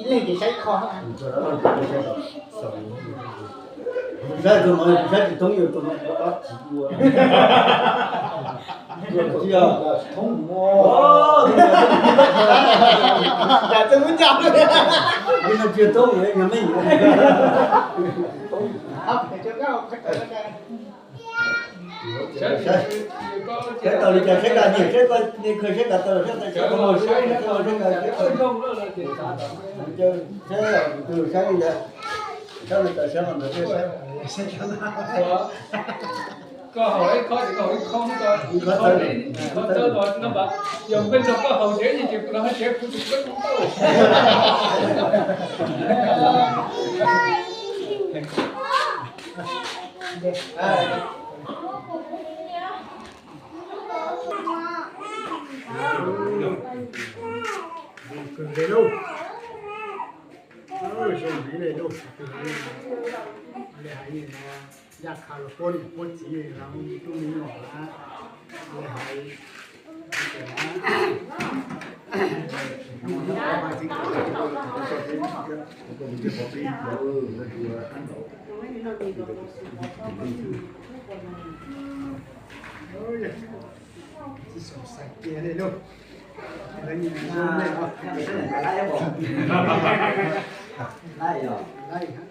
ib leeg ces saib ib qho. Saib tus no, saib tsis thoob, yog tus no tab tsis ua. Tsis thoob, tsis thoob. Saib tau li cas saib kas nyiam, saib koj, saib kas tau, saib kas, saib kas, saib kas, saib kas, saib li ntawd, saib li ntawd, saib. Koj haus ib khob ces koj haus ib khob, ib khob, ib khob tawb los no mas, yog peb nrog koj haus tsev ces kuv los hais tias kuv tsis txawj ua tau. Zoo li lauj, li hais no, yaj kha los puab niam puab txiv los tub me nyuam na, li hais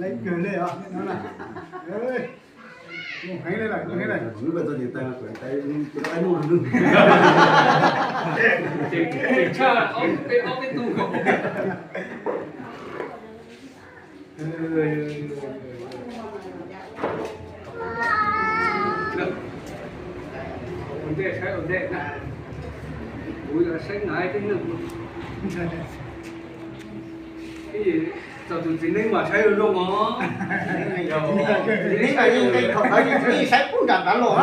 Laib kawg li os. Heev li lawm, heev li. Tseem tshaj ob peb, ob peb tug. Ua ntej saib ua ntej na, kuv yuav saib naiv tib neeg. Txog tus txiv neeb mas saib zoo zoo os. Txiv neeb mas yeej nqis qhov tod, yeej saib puag nram nrad los,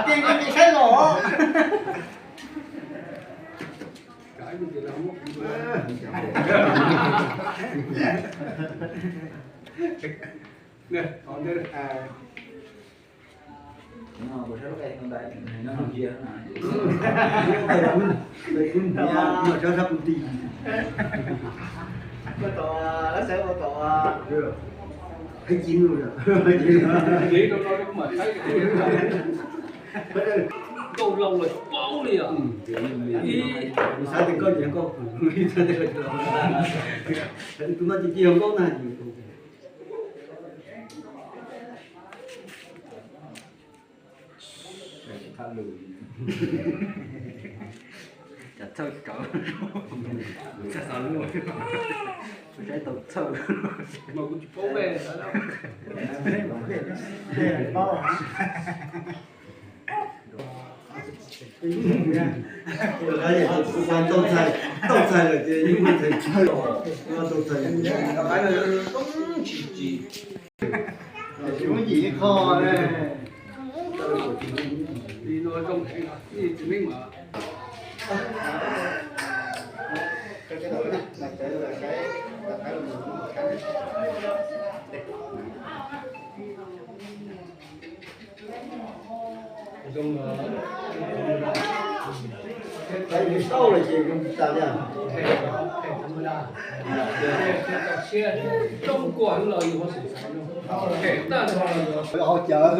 yeej saib los. Nkauj Lauj los paub li os. Tus no ces yog nkauj na. Cov thawj kawg, txog xav luaj, saib tau thawj. Mas kuv tsis paub npe. Tau txhais, tau txhais lawm ces yeej muaj ntxhais thawj, tau txhais. Tsis muaj yim ib qho li. Li no zoo heev, ib txiv neeb mas. Tau lawm ces zoo tas li. Siab zoo kuaj los yus ho xav xav no, phem tag nrho los yus ho cawv.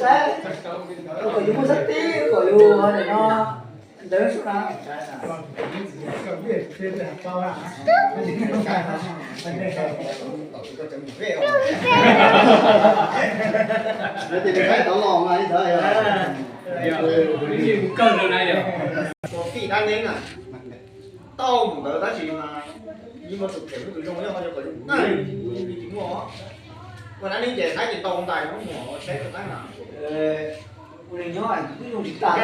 Saib, kom yus muaj sab tib kom yus no ntawd sub na. Lawv tias nws qaib tod los mas li ntawd. Mus kawg ntawd na yog. Ua fij dab neeb na, tau mus ntawd tab sis mas yeej muaj tus phem muaj tus zoo, yog ho yog kom zoo na, yeej tsis muaj. Ua dab neeb ces qaib ces tau ntais muab mus saib tus qaib na. Ua neeg nyob twb zoo tsis tas.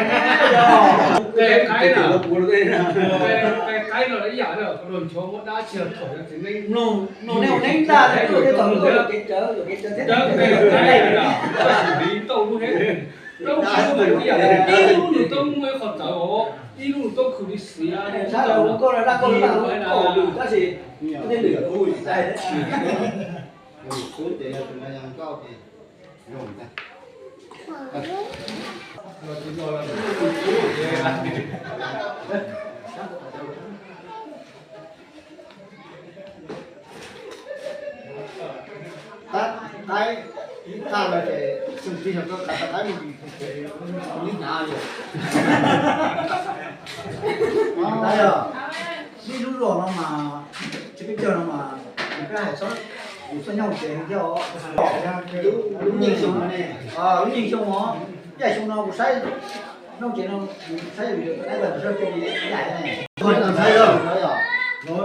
Qaib na, qaib no ib yam luag nchov muab dab tsi thaum yog txiv neeb. Mloog nej ua neeb ntag, nej ua neeb thaum yuav kev cawv, yuav kev cawv thiab. Tab sis vim tau lub he, plaub tsib lub mas ib yam, ib lub nws toob muaj ib qho txawv os, ib lub nws toob khwv li xiav. Sab laug ua nkauj no laj nkauj laj nkauj lwm tab sis tej lwm ua tsis tau. Xub ces yog tus no yog nkauj ces zoo ntag. Tab qaib, ib tag lawm ces xyoo tij yog koj qab tab qaib mus ces ua li hnyav yom. Tab yog ib lub zos no mas, tsis peb caug no mas, nws koj hais txhob, yus txhob nyob hauv tsev thiab os. Lub nyeej xyoo no ne, lub nyeej xyoo os, yam xyoo no kuv saib nyob hauv tsev no, kuv saib yus tab tom sab ke li yam ne. Saib os. Tau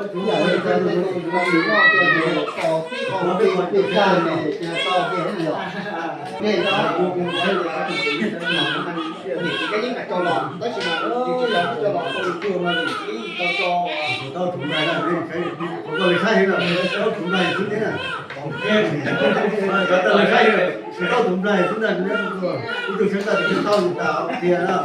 tus nplai na, tau tus nplai xwb thiab na. Tau tus nplai xwb na, ib tug siab tau tus siab tau tus tas qhia na.